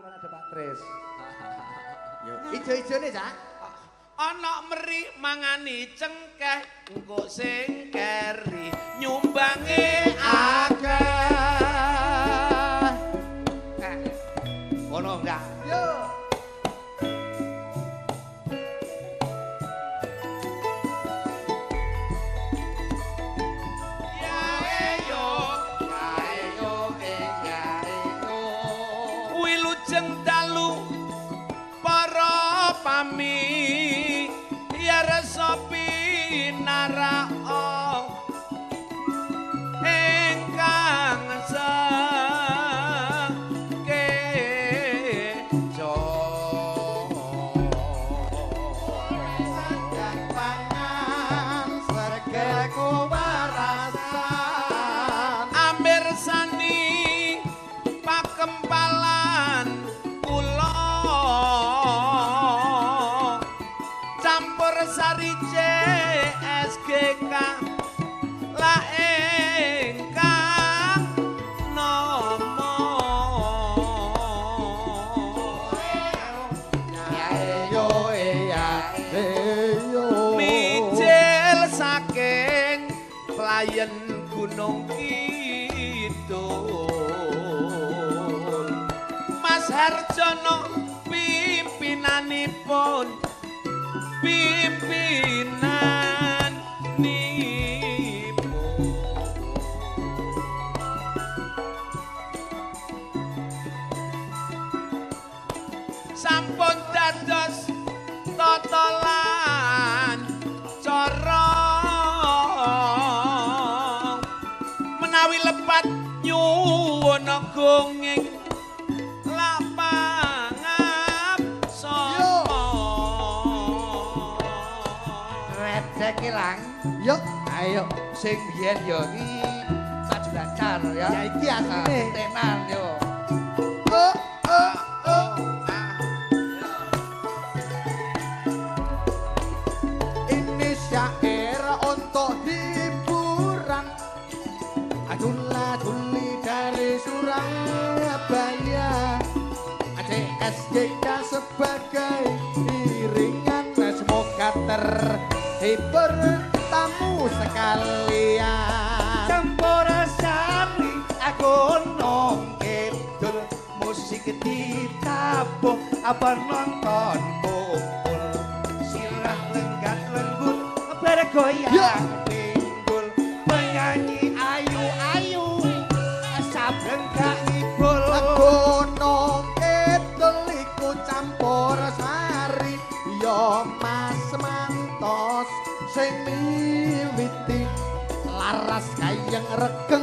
Kapan ada Pak Tris. Ijo-ijone, Cak. Ana meri mangani cengkeh engko sing keri nyumbange akeh. Ngono enggak? Yo. Ya yo, ya yo, ya yo. Wilujeng dalu para pami ya resa pinarao ingkang sekejo sandang pangan sregep kewarasan amirsani pakempalan kula campur sari CSGK la ingkang nomo ya yo ya yo mijil saking playen Gunung Kidul Mas Harjono pimpinanipun pimpinan nipun sampun dados totolan cara menawi lepat nyuwun gonging lapangap sapa. Recek ilang. Yo, ayo sing biyen yo iki maju lancar ya. Ya iki asline. Tenan yo. Oh, oh, oh. Ini syair untuk hiburan. Adula-duli dari Surabaya. CSGK sebagai iringan, semoga terhibur tamu sekalian. Campur sari Gunung Kidul, musik ditabuh penonton kumpul, sirah lenggat lenggut bergoyang pinggul, penyanyi ayu-ayu sabreng gak ngibul. Gunung Kidul iku campur sari ya Mas Mantos sing miwiti laras kayeng regeng